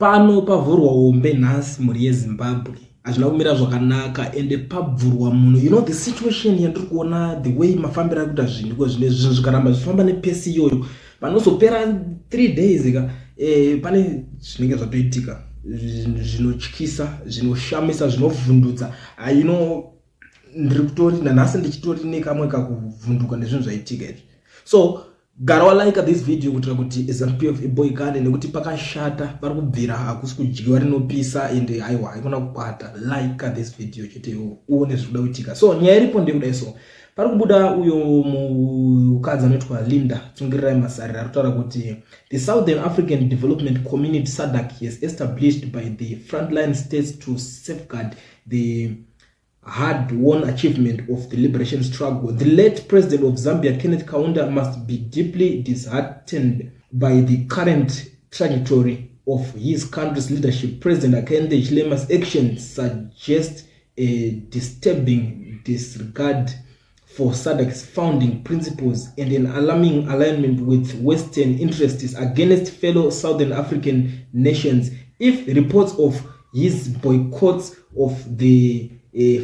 Pano pavhurwa hombe nhasi, mhuri yeZimbabwe. Hazvina kumira zvakanaka ende pabvurwa munhu. You know the situation yandiri kuona, the way mafambiro ari kuita zvinhu iko zvine zvinhu zvikaramba zvichifamba nepace iyoyo, panozopera 3 days ka pane zvinenge zvatoitika zvinotyisa, zvinoshamisa, zvinovhundutsa. Ndiri kutori nanhasi ndichitori nekamwe kakuvhunduka nezvinhu zvaitika izvi. So gara walike this video kuitira kuti ZANU PF iboikane, nekuti pakashata pari kubvira, hakusi kudyiwa rinopisa ende aiwa, haikona kukwata. Like this video chete uone zviri kuda kuitika. So nyaya iripo ndekudai. So pari kubuda uyo mukadzi anoitwa Linda Tsungirirai Masarira ari kutaura kuti the Southern African Development Community, SADC, has established by the frontline states to safeguard the hard-won achievement of the liberation struggle. The late president of Zambia, Kenneth Kaunda, must be deeply disheartened by the current trajectory of his country's leadership. President Hakainde Hichilema's actions suggest a disturbing disregard for SADC's founding principles and an alarming alignment with Western interests against fellow Southern African nations. If reports of his boycotts of the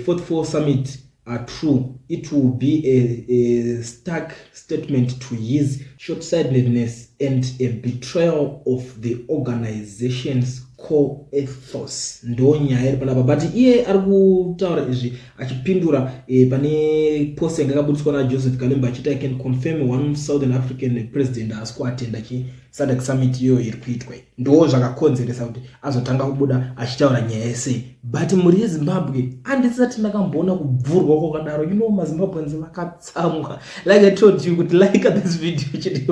44 summit are true, it will be a stark statement to his short-sightedness and a betrayal of the organization's core ethos. Ndo nyaya iri panapa, but iye ari kutaura izvi achipindura pane post yanga yakabudiswa naJoseph Kalemba achiti, "I can confirm one Southern African president haasi kuatenda chi SADC summit iyoyo iri kuitwa." Ndo zvakakonzeresa kuti azotanga kubuda achitaura nyaya yese. But mhuri yeZimbabwe, handisati ndakamboona kubvurwa kwakadaro. MaZimbabweans vakatsamwa. Like I told you kuti like this video chete,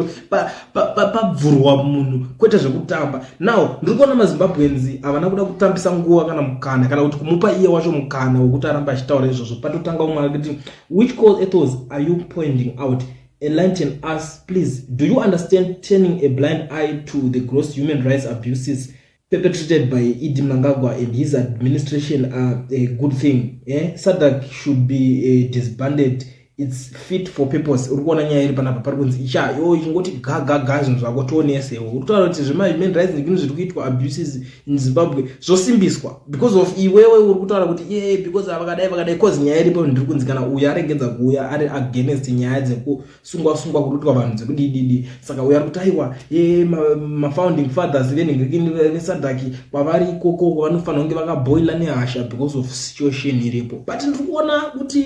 pabvurwa munhu kwete zvekutamba. Now ndiri kuona maZimbabweans havana kuda kutambisa nguva kana mukana, kana kuti kumupa iye wacho mukana wekuti aramba achitaura izvozvo. Patotanga umwe akuti, "Which core ethos are you pointing out? Enlighten us, please. Do you understand turning a blind eye to the gross human rights abuses perpetrated by ED Mnangagwa and his administration are a good thing, eh? SADC should be disbanded. It's fit for purpose." Uri kuona nyaya iri panapa, pari kunzi icha yo ichingoti gagaga zvinhu zvako tionesewo. Uri kutaura kuti zvemahuman rights nekini zviri kuitwa abuses in Zimbabwe zvosimbiswa because of iwewe. Uri kutaura kuti ye because vakadai vakadai, cause nyaya iripo ndiri kunzi kana uyu aregedza kuuya ari against nyaya dzekusungwa sungwa kuri kuitwa vanhu dzekudididi. Saka uyu ari kuti aiwa, ye mafounding fathers venhingirikini veSADC kwavari ikoko vanofanira kunge vakabhoila nehasha because of situation iripo. But ndiri kuona kuti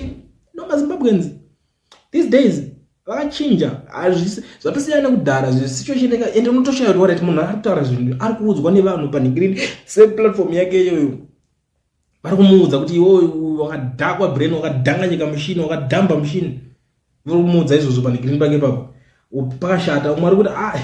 no, maZimbabweans these days vakachinja, zvatosiyana nekudhara situation. Ende unotoshaya kuti right, munhu ari kutaura zvinhu ari kuudzwa nevanhu panhingirini seplatform yake iyoyo, vari kumuudza kuti iwoyo wakadhakwa brain, wakadhanganyika mushini, wakadhamba mushini. Vari kumuudza izvozvo panhingirini pake papo pakashata. Umwe ari kuti, "Ah,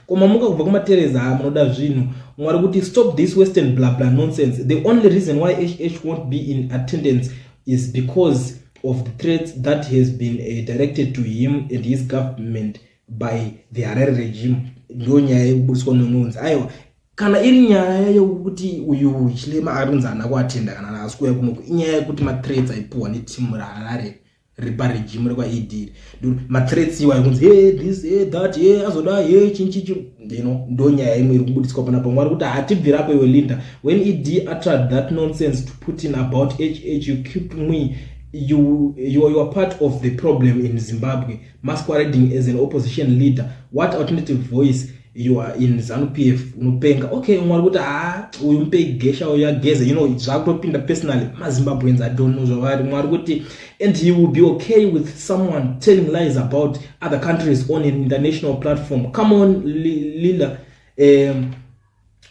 komamuka kubva kumatereza, ha munoda zvinhu." Umwe ari kuti, "Stop this Western blah blah nonsense. The only reason why HH won't be in attendance is because of the threats that has been directed to him and his government by the Harare regime." Ndo nyaya yekubudiswa nomunzi. Aiwa, kana iri nyaya yekuti uyu Hichilema arinzi haana kuatenda kana haasi kuuya kunoku, inyaya yekuti mathreats aipuhwa netimu raHarare riri paregime rekwaED. Mathreats iwa ekunzi he this, he that, he azoda he chinchichi. Ndo nyaya imwe iri kubudiswa panapa. Mwari kuti hatibvirapo iwe Linda. "When ED uttered that nonsense to Putin about HH, you keep me. You are part of the problem in Zimbabwe, masquerading as an opposition leader. What alternative voice you are in ZANU PF? Unopenga." Okay, umwe ari kuti, "Ha, uyu mupei gesha, uyu ageze." Zvakutopinda personally. MaZimbabweans, I don't know zvavari. Umwe ari kuti, "And he will be okay with someone telling lies about other countries on an international platform? Come on, Lila.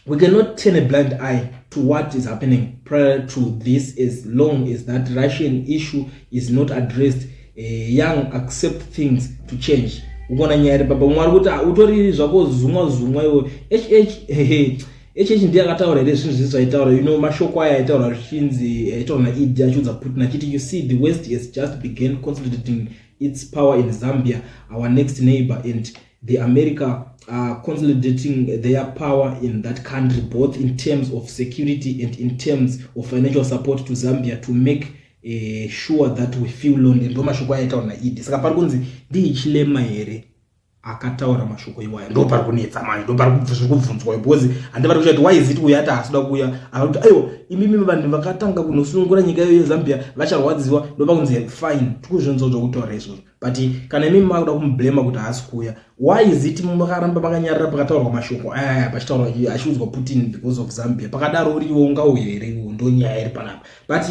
We cannot turn a blind eye to what is happening prior to this as long as that Russian issue is not addressed. Young accept things to change." Ukuona nyaya iri papa. Umwe ari kuti, "Ah, utori zvako zumwa zumwa iwe. HH HH ndiye akataura here zvinhu zvisi zvaitaura?" Mashoko aya aitaura zvichinzi aitaura naED achiudza Putin achiti, "You see, the West has just began consolidating its power in Zambia, our next neighbor, and the America are consolidating their power in that country, both in terms of security and in terms of financial support to Zambia to make sure that we feel lonely." Ndo mashoko aitaura naED. Saka pari kunzi ndiHichilema here? Akataura mashoko iwayo ndo pari kunetsa manje, ndo pari zviri kubvunzwa, because handi vari kuchati, why is it uyo ati haasida kuuya? Akakuti aiwa, imimi vanhu vakatanga kunosunungura nyika iyo yeZambia vacharwadziwa. Ndo pakunzi fine, tikuzvinzwa zvokutaura izvozvo, but kana imimi makuda kumublema kuti haasi kuuya, why is it makaramba makanyarara pakataurwa mashoko ayaya, pachitaurwa achiudzwa Putin because of Zambia? Pakadaro uriwo ungauye here iwo? Ndo nyaya iri panapa, but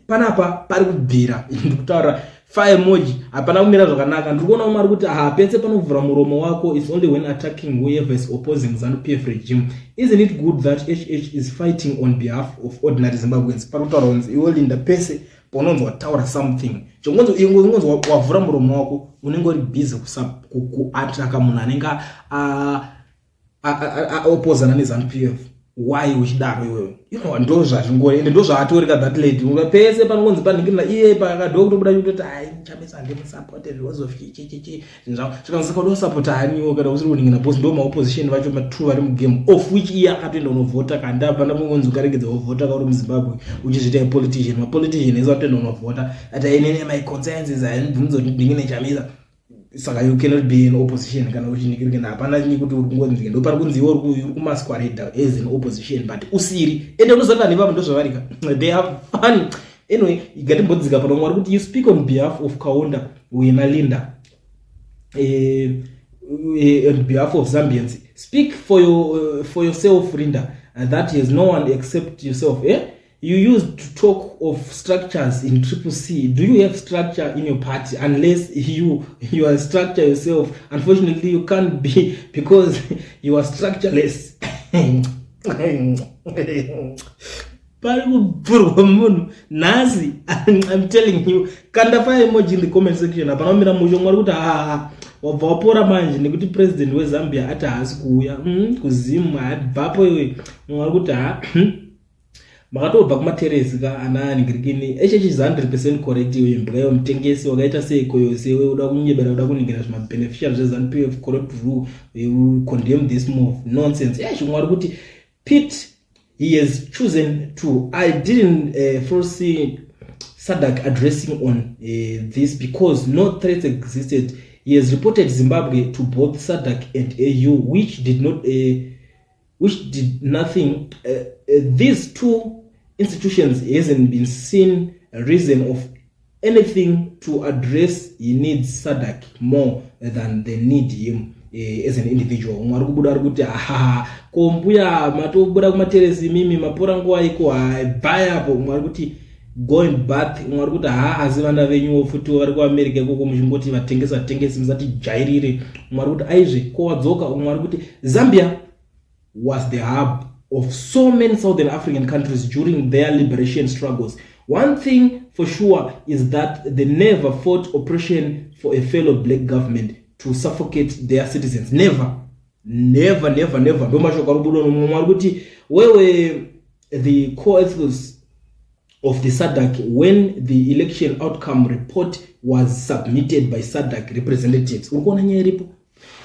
panapa pari kubvira ndikutaura fire emoji, hapana kumira zvakanaka. Ndiri kuona umwe ari kuti, ha, pese panovhura muromo wako is only when attacking whoever is opposing ZANU PF regime. Isn't it good that HH is fighting on behalf of ordinary Zimbabweans? Pari kutaura kunzi iwe Linda, pese paunonzi wataura something, chongonzi ingonzi wavhura muromo wako, unenge uri busy kuataka munhu anenge aopozana neZANU PF. Why uchidaro iwewe? Ndo zvazvingori, ende ndo zvaatorika that lady. Pese panongonzi panhingirina iye pakadho kutobuda kutoti, hai, Chamisa handimusapote because of chichichi zvinhu zvavo. Zvikanzi, saka udosapota haniwo kana usiri kunhingina? Because ndo maopposition vacho matu vari mugame, of which iye akatoenda unovhota. Kanda hapana kungonzi ukaregedza kuvhota kauri muZimbabwe uchizviita politician. Mapolitician ese atoenda unovhota, ati inene my concerns is handibvumidza kuti ndingine Chamisa. Saka you cannot be in opposition kana uchinikirikina. Hapana chini kuti uri kungonzi ndo pari kunzi iwe uri kumasquerada as an opposition, but usiri. Ende unoziva vanhu ivavo ndo zvavarika, they have fun. Anyway, ngatimbodzika pano. Mwari kuti you speak on behalf of Kaunda wena Linda, on behalf of Zambians. Speak for yourself, Linda, that is no one except yourself, eh? You used to talk of structures in Triple C. Do you have structure in your party? Unless you are structure yourself. Unfortunately, you can't be because you are structureless. Pari kubvurwa munhu nhasi, I'm telling you. Kanda fire emoji in the comment section. Hapana kumira musho. Mwari kuti haa, wabva wapora manje nekuti president weZambia ati haasi kuuya kuZimu. Habvapo iwe. Mwari kuti ha, makatobva kumateresi ka ana ningirikini. Hh is 100% correct. Iwe imbwa iwe, mutengesi wakaita seiko yose uda kunyebera, uda kuningira zvimabeneficiary zveZANU PF. Corrupt rule, we condemn this move, nonsense. Esh, mwari kuti pit he has chosen to. I didn't foresee SADC addressing on this because no threats existed. He has reported Zimbabwe to both SADC and AU, which did not which did nothing. These two institutions hasn't been seen a reason of anything to address. He needs SADC more than they need him as an individual. Umwe ari kubuda ari kuti, aha, ko mbuya matobuda kumateresi imimi, mapora nguva iko? Bvai apo. Umwe ari kuti, go and bath. Umwe ari kuti, ha, asi vana venyuwo futi vari kuAmerica ikoko muchingoti vatengesi, vatengesi, musatijairire. Umwe ari kuti, aizve, ko wadzoka? Umwe ari kuti, Zambia was the hub of so many Southern African countries during their liberation struggles. One thing for sure is that they never fought oppression for a fellow black government to suffocate their citizens. Never, never, never, never. Ndo mashoko ari kubuda. Nomumwe ari kuti, wewe the core ethos of the SADC when the election outcome report was submitted by SADC representatives. Uri kuona nyaya iripo?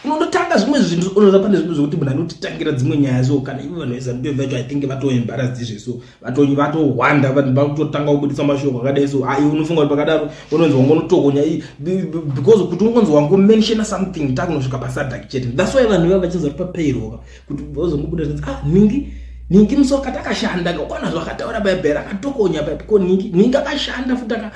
Unondotanga zvimwe zvinhu, unoza pane zvimwe zvokuti munhu anotitangira dzimwe nyaya. So kana ivo vanhu veZANU PF vacho, I think vatoembarrassed izveso, vatohwanda, vanhu vakutotanga kubudisa mashoko akadai. So ai, unofunga kuti pakadaro unonzi wangonotokonya, because kuti ungonzi wangomentiona something, takunosvika paSADC chete. That's why vanhu iva vachinzi vari papayroll, kuti vazongobuda zvinzi, ah, ningi ningi musi wakati akashanda, kwana zvakataura Bhaibheri, akatokonya ko ningi ningi akashanda futi aka.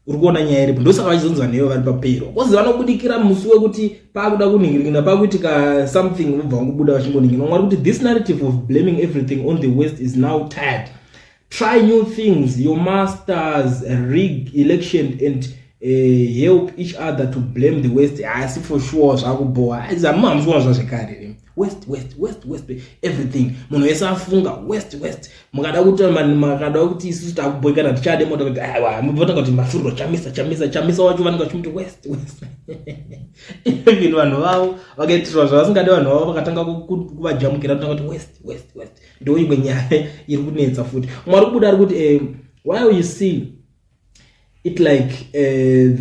Uri kuona nyaya iripo? Ndosaka vachizonzi vanhu ivo vari papayroll, cause vanobudikira musi wekuti pakuda kunhingirikina, pakuitika something, vobva vangobuda vachingonhingirina. Mwari kuti this narrative of blaming everything on the West is now tired. Try new things. Your masters rig election and help each other to blame the West. Asi for sure zvakuboha hamusi kuona zvazvekare. West, West, West, West, everything, munhu wese afunga West, West. Mukada kuti, makada kuti isusu takuboikana, tichade mota kuti aiwa, mubotanga kuti mafuriro Chamisa, Chamisa, Chamisa wacho vanenge vachimuti West, West. Even vanhu vavo vakaitirwa zvavasingadi, vanhu vavo vakatanga kuvajamukira, kutanga kuti West, West, West. Ndo imwe nyaya iri kunetsa futi. Mwari kubuda ari kuti, while you see it like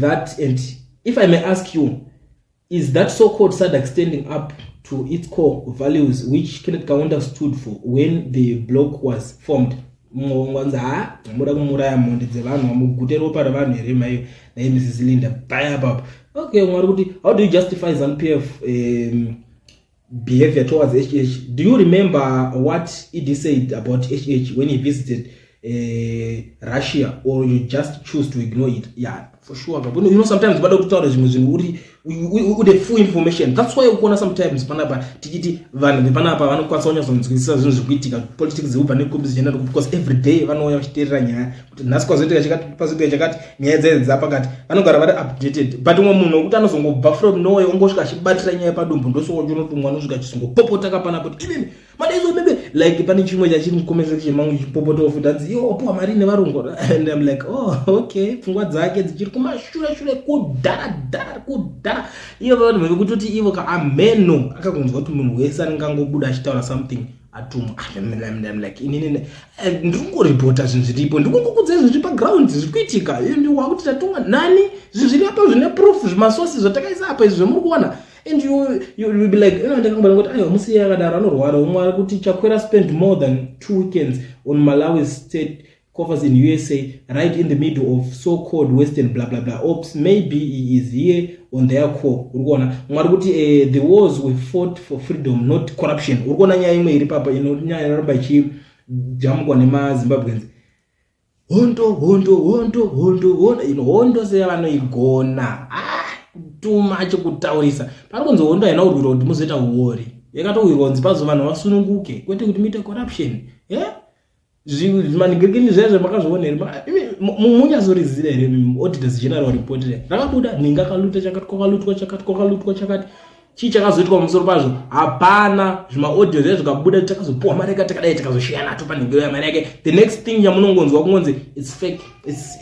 that, and if I may ask you, is that so-called SADC standing up to its core values which Kenneth Kaunda stood for when the bloc was formed? Mwanzi, ha, muda kumuraya mhondi dzevanhu, vamugute ropa revanhu here mai nai Mrs Linda? Baya apapo. Okay, mwari kuti, how do you justify ZANU PF behavior towards HH? Do you remember what ED said about HH when he visited Russia, or you just choose to ignore it? Yeah, for sure. Sometimes vada kutaura zvimwe zvinhu uri une full information. That's why ukuona sometimes panapa tichiti vanhu vepanapa vanokwanisa kunyatsonzwisisa zvinhu zvikuitika, politics dzekubva nekombi general, because every day vanouya vachiteerera nyaya kuti nhasi kwazoitika chakati, pazoitika chakati, nyaya dzaidzi dzapakati, vanogara vari updated. But umwe munhu wekuti anozongobva from nowhere, ongosvika achibatira nyaya padumbu, ndosoochinotumwa, anosvika achizongopopota kapanapo kuti imimi madaizo bebe, like pane chimwe chachiri mucomment section mangu chipopotawo futi, hanzi iwo wapiwa mari nevarungu, and I'm like, "Oh, okay." Pfungwa dzake dzichiri kumashure shure, kudhara dhara, kudhara. Ivo vanhu vekutoti ivo kaameno akakunzwa kuti munhu wese anenge angobuda achitaura something atumwa. I'm like, inini ndiri kungoripota zvinhu zviripo, ndiri kungokudzai zvinhu zviri paground zviri kuitika. Wakuti tatumwa nani? Zvinhu zviri apa zvine proof, zvimasources zvatakaisa apa izvi zvemuri kuona, and you will be like, ndakangobona kuti aiwa, musiye akadaro, anorwara. Umwe ari kuti Chakwera spent more than 2 weekends on Malawi's state coffers in USA, right in the middle of so-called Western blah blah blah ops. Maybe he is here on their core. Uri kuona mwari kuti the wars we fought for freedom, not corruption. Uri kuona nyaya imwe iri papa ino, nyaya inoramba ichijamukwa nemaZimbabweans: hondo, hondo, hondo, hondo, hondo. Ino hondo seyavanoigona, ah, too much kutaurisa. Pari kunzi hondo haina kurwirwa kuti muzoita uori, yakatowirwa kunzi pazo vanhu vasununguke, kwete kuti muite corruption, yeah? Zvimanigirikini zvaizvo makazviona here? Munyazoriziva here Auditors General report rakabuda? Nhinga akaluta chakati, kwakalutwa chakati, kwakalutwa chakati. Chii chakazoitwa pamusoro pazvo? Hapana. Zvimaaudio zvaizvo zvikabuda, takazopuwa mari yaka takadai, takazoshiya nato panhingiro yamari yake. The next thing yamunongonzwa kungonzi it's fake, it's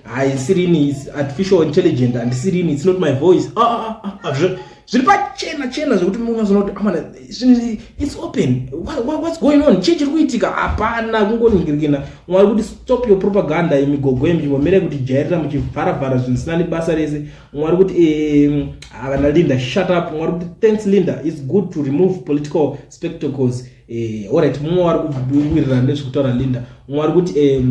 haisirini, it's artificial intelligent, handisirini, it's not my voice. Ah, ah, ah, ah, zviri pachena chena zvekuti munyazoona kuti amana, it's open. What's going on? Chii chiri kuitika? Hapana, kungoningirikina. Mwari kuti stop your propaganda, imigogo yemuchimbomere kuti jairira muchivharavhara zvinhu zvisina nebasa rese. Mwari kuti havana Linda, shut up. Mwari kuti thanks Linda, it's good to remove political spectacles. Alright, mumwe wari kuwirirana nezvekutaura Linda. Mwari kuti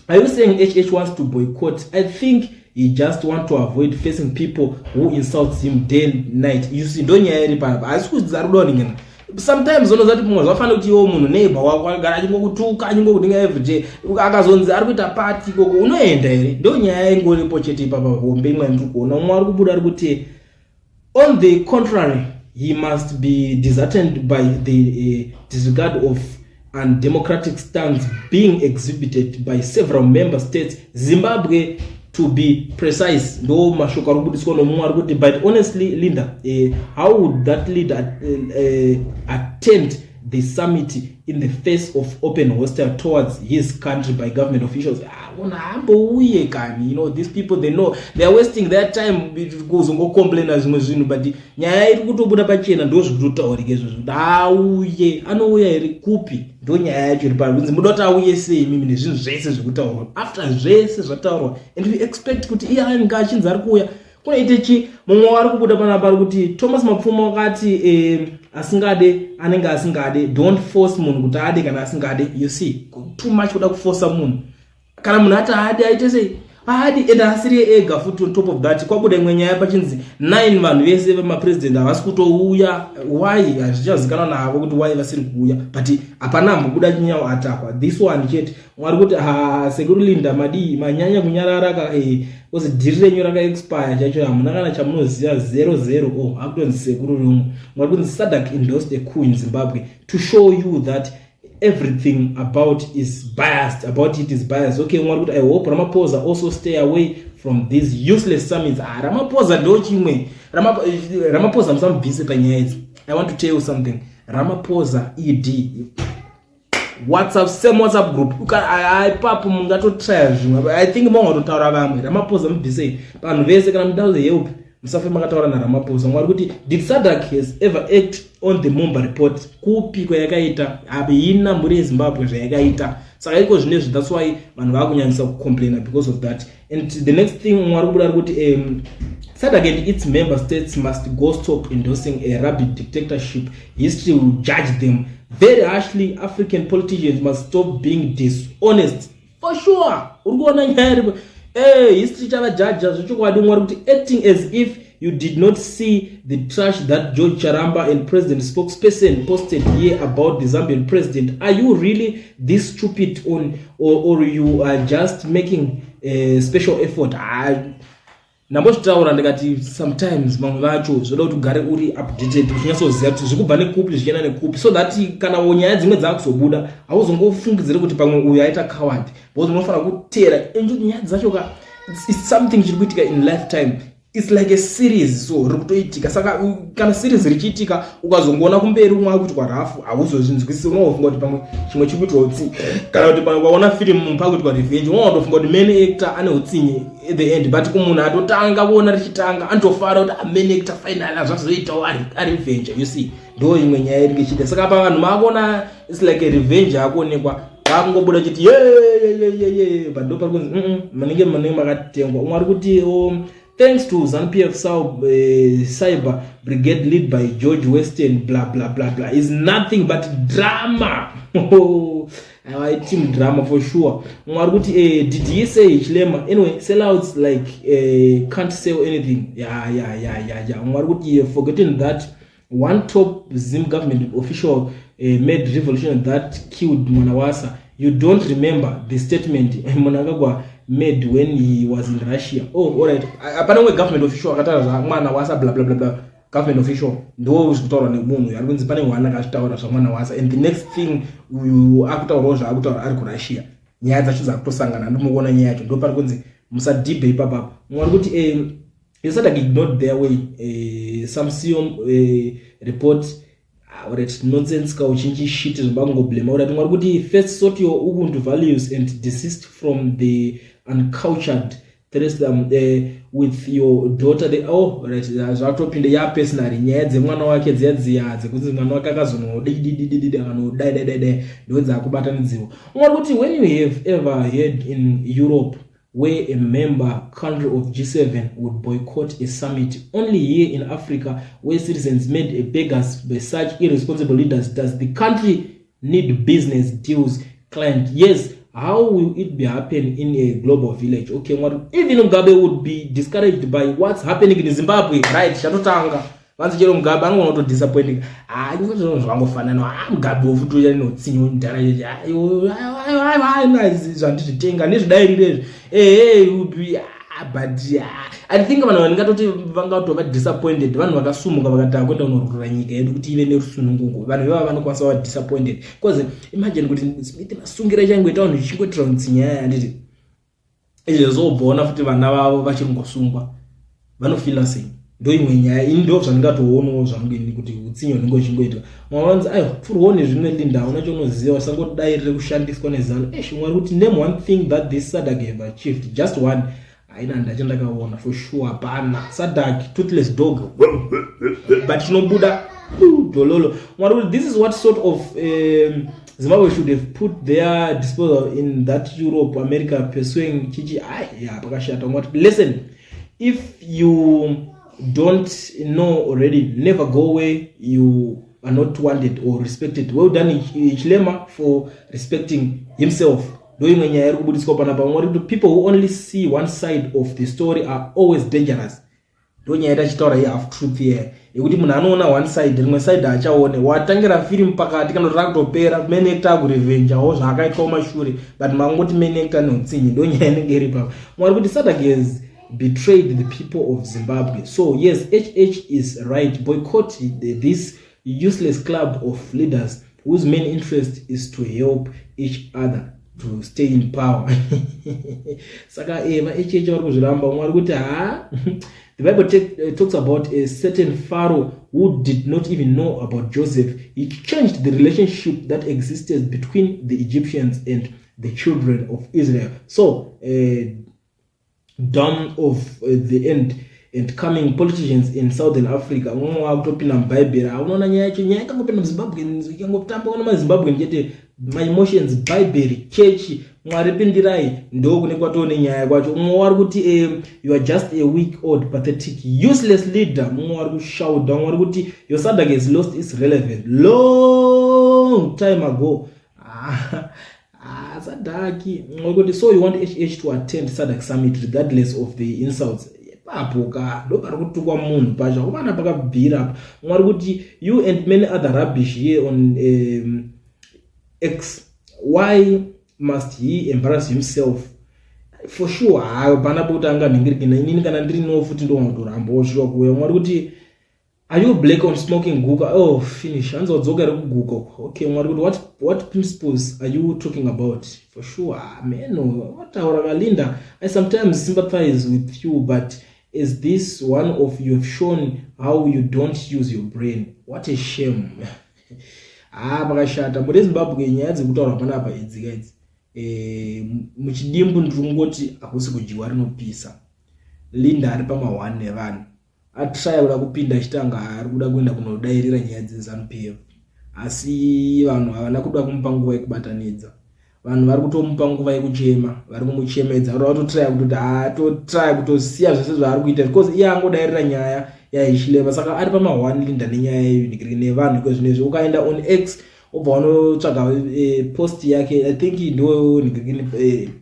are you saying HH wants to boycott? I think he just want to avoid facing people who insults him day and night. You see, ndo nyaya iri panapa. Asi kuti ari kuda kuningina, sometimes unoziva kuti mumwe zvafanira kuti iwo munhu neighbor wako agara achingokutuka, achingokuninga everyday, akazonzi ari kuita party ikoko, unoenda here? Ndo nyaya ingoripo chete ipapa hombe imwe yandiri kuona. Umwe ari kubuda ari kuti on the contrary, he must be disheartened by the disregard of undemocratic stance being exhibited by several member states, Zimbabwe to be precise. Ndo mashoko ari kubudiswa nomumwe ari kuti, but honestly Linda, how would that leader attend the summit in the face of open hostile towards his country by government officials? Ona hambouye kani. These people, they know they are wasting their time kuzongocomplaina zvimwe zvinhu, but nyaya iri kutobuda pachena, ndo zvikutotaurika izvozvo kuti auye, anouya here kupi? Ndo nyaya yacho iri pano, kunzi muda kuti auye sei imimi nezvinhu zvese zvekutaurwa, after zvese zvataurwa, and we expect kuti iye anenge achinzi ari kuuya kunoite chi? Mumwe wari kubuda panapa ari kuti Thomas Mapfumo akati asingade anenge asingade, don't force munhu kuti ade kana asingade. You see, too much kuda kufosa munhu. Kana munhu ati haadi, aite sei? Haadi, and asiri ega futi. On top of that, kwabuda imwe nyaya pachinzi 9 vanhu vese vemapresident havasi kutouya. Why? Hazvichazikanwa navo kuti why vasiri kuuya, but hapana ambobuda chinyawo atakwa this one chete. Mwari kuti ha, sekuru Linda, madii manyanya kunyarara ka? Kozi dhiri renyu rakaexpire chacho, hamuna kana chamunoziva, 00. Oh, akutonzi sekuru rimwe. Mwari kunzi SADC endorsed a coup in Zimbabwe to show you that everything about is biased, about it is biased. Okay, mwari kuti I hope Ramaphosa also stay away from these useless summits. Ah, Ramaphosa ndo chimwe. Ramaphosa musamubvise panyaya idzi. I want to tell you something. Ramaphosa, ED, WhatsApp, same WhatsApp group ipapo, mungatotraya zvimwe. I think mongatotaura vamwe. Ramaphosa mubvisei vanhu vese. Kana muda help, musafe makataura naRamaphosa. Mwari kuti did SADC has ever act on the Mumba Report? Kupi kwayakaita? Haina mhuri yeZimbabwe zvayakaita. Saka iko zvinezvi, that's why vanhu vakunyanyisa kucomplaina because of that. And the next thing, mwari kubuda ari kuti SADC and its member states must go stop endorsing a rabid dictatorship. History will judge them very harshly. African politicians must stop being dishonest. For sure, uri kuona nyaya iripo. Hey, history chavajaja zvechokwadi. Mwari kuti acting as if you did not see the trash that George Charamba and president spokesperson posted here about the Zambian president. Are you really this stupid on or you are just making a special effort? Ah, ndambozvitaura ndikati sometimes vamwe vacho zvoda kuti ugare uri updated, uchinyatsoziva kuti zviri kubva nekupi, zvichienda nekupi, so that kana nyaya dzimwe dzaakuzobuda hauzongofungidziri kuti pamwe uyu aita coward, because unofanira kuteera nyaya dzacho ka. It's something chiri kuitika in lifetime. It's like a series, so riri kutoitika. Saka kana series richiitika, ukazongoona kumberi umwe akuitwa rafu, hauzozvinzwisisi. Unogofunga kuti pamwe chimwe chiri kuitwa utsinye, kana kuti pamwe ukaona firimu pakuitwa revenge, unotofunga kuti main actor ane utsinye at the end. But kumunhu atotanga kuona richitanga, anotofara kuti, ah, main actor finally hazvazoitawo arevenge. You see, ndo imwe nyaya iri ichiita. Saka pa vanhu maakuona it's like a revenge akuonekwa, vakungobuda chiti ye, but ndo pari kunzi munenge makatengwa. Umwe ari kuti, oh, thanks to ZANU-PF cyber brigade lead by George Weston, blah blah blah blah, is nothing but drama. Aiwa, team drama for sure. Umwe ari kuti, did he say Hichilema? Anyway, sellouts like can't sell anything. Yeah. Umwe ari kuti, forgetting that one top Zim government official made revolution that killed Mwanawasa. You don't remember the statement Mnangagwa made when he was in Russia? Oh, alright. Hapana umwe government official akataura zvaMwanawasa, bla bla bla bla. Government official ndo zvekutaurwa nemunhu ari kunzi pane one akazvitaura zvaMwanawasa, and the next thing uyu akutaurawo zvaakutaura ari kuRussia. Nyaya dzacho dzakutosangana. Ndomukuona nyaya yacho, ndo pari kunzi musadhibhe ipapapo. Mumwe ari kuti, you said like ignored their way, some siom report. Alright, nonsense kauchinji shit zvambangoblema. Alright, mwari kuti first sort your Ubuntu values and desist from the uncultured threesome with your daughter. The, oh, right, zvatopinda yapersonally, nyaya dzemwana wake dziya dziya dzekuti mwana wake akazonodididididi akanodai dai dai dai, ndo dzakubatanidziwa. Mwari kuti, when you have ever heard in Europe where a member country of G7 would boycott a summit? Only here in Africa, where citizens made a beggars by such irresponsible leaders, does the country need business deals client. Yes, how will it be happen in a global village? Okay, what even Mugabe would be discouraged by what's happening in Zimbabwe. Right, chatotanga vanzi chero Mugabe anogona kutodisappointika. Hai, zvangofanana. Mugabe wofutoya neutsinye ndara, zvandizvitenga nezvidairire izvi. Ehe, but I think vanhu vandingatoti vangatova disappointed, vanhu vakasumuka vakati akuenda kunorwira nyika yedu kuti ive nerusununguko. Vanhu ivava vanokwanisa va disappointed, because imagine kuti Smith Masungira ichangoita vanhu ichingoitira mutsinya yaya, handiti? Izvezvo wobvaona futi vana vavo vachiri ngosungwa, vanofila sei? Ndo imwe nyaya. Ini ndo zvandingatoonawo zvangu ini, kuti utsinye hunenge uchingoitika. Mumwe vanzi, aiwa, pfurwawo nezvimwe, Linda, hauna chaunoziva, usangodairire kushandiswa neZANU. Esh, mwari kuti name one thing that this SADC have achieved, just one. Haina ndacho ndakaona for sure, hapana. SADC toothless dog, but chinobuda dololo. Mwari kuti this is what sort of Zimbabwe should have put their disposal in that Europe, America pursuing chichi. Ai ya, pakashata. Mwati listen, if you don't know already, never go where you are not wanted or respected. Well done, Hichilema, for respecting himself. Ndo imwe nyaya iri kubudiswa panapa. Mwari kuti people who only see one side of the story are always dangerous. Ndo nyaya yatachitaura yehalf truth here, yekuti munhu anoona one side, rimwe side haachaone. Watangira firimu pakati kana kuti rakutopera, main actor akurevenjawo zvaakaitwa kumashure, but mangoti main actor neutsinye. Ndo nyaya inenge iri papa. Mwari kuti SADC has betrayed the people of Zimbabwe. So yes, HH is right. Boycott this useless club of leaders whose main interest is to help each other to stay in power. Saka vaHH vari kuzviramba. Mwari kuti, ha, the Bible talks about a certain Pharaoh who did not even know about Joseph. He changed the relationship that existed between the Egyptians and the children of Israel. So dumb of the end and coming politicians in Southern Africa. Umwe wakutopinda mubhaibheri. Aunoona nyaya yacho, nyaya ikangopinda muZimbabwe, ikangotamba ona maZimbabwe chete, maemotions, bhaibheri, chechi, Mwari pindirai, ndo kune kwatoo nenyaya kwacho. Umwe wari kuti, you are just a weak, old, pathetic, useless leader. Mumwe wari kushauda. Umwe wari kuti your SADC has lost its relevant long time ago. Ah, SADC kuti, so you want HH to attend SADC summit regardless of the insults? Ipapo ka ndo pari kutukwa munhu pacho, akomana, pakabvira apa. Mwari kuti you and many other rubbish here on X, why must he embarrass himself? For sure, hayo pana pekuti anganhingirikina. Inini kana ndiri futi ndotorambawo shuwa kuuya. Mwari kuti, are you black on smoking guka? Oh, finish. Hanzi wadzoka iri kuguka. Okay, Mwari kuti, what principles are you talking about? For sure, meno wataura kaLinda. I sometimes sympathize with you, but is this one of you have shown how you don't use your brain. What a shame. Ah, pakashata muri Zimbabwe. Nyaya dzekutaura panapa idzika idzi, muchidimbu ndiri kungoti hakusi kudyiwa rinopisa. Linda ari pama1 nevanhu, atraya kuda kupinda achitanga ari kuda kuenda kunodairira nyaya dzeZANU PF, asi vanhu havana kuda kumupa nguva yekubatanidza. Vanhu vari kutomupa nguva yekuchema, vari kumuchemedza. Vari vatotraya kutoti atotraya kutosiya zvese zvaari kuita because iye angodairira nyaya yaHichilema. Saka ari pama1 Linda nenyaya yeunigri nevanhu iko zvinezvi. Ukaenda on X, obva wanotsvaga post yake, I think ndo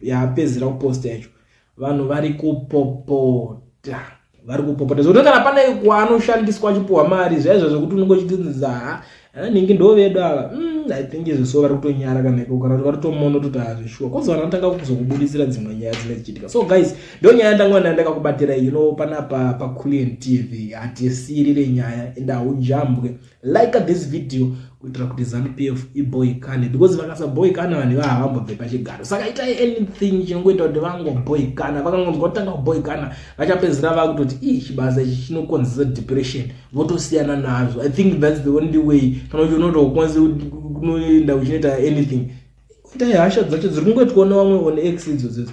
yapedzera kupost yacho. Vanhu vari kupopota, vari kupopota zvokuti kana pane kwaanoshandiswa achipuhwa mari zvaizvo zvekuti unenge uchitinza, ha, ningi ndo vedu ava. I think izvo so vari kutonyara kana iko kana kuti vari kutomono kuti hazvishuwa kozi vanhu vanotanga kuzokubudisira dzimwe nyaya dzinenge dzichiitika. So guys, ndo nyaya ndangova ndandakakubatira panapa paCulian TV. Hatisiyirire nyaya ende haujambwe. Like this video kuitira kuti ZANU PF iboikane, because vakasaboikana vanhu ivava havambobve pachigaro. Saka itai anything chinongoita kuti vangoboikana. Vakangonzwa kutanga kuboikana, vachapedzisira vakutoti ii chibasa ichi chinokonzesa depression, votosiyana nazvo. I think that's the only way. Kana uchiona kuti ukwanisi kunoenda uchinoita anything, itai hasha dzacho dziri kungoitwa nevamwe on X idzodzo.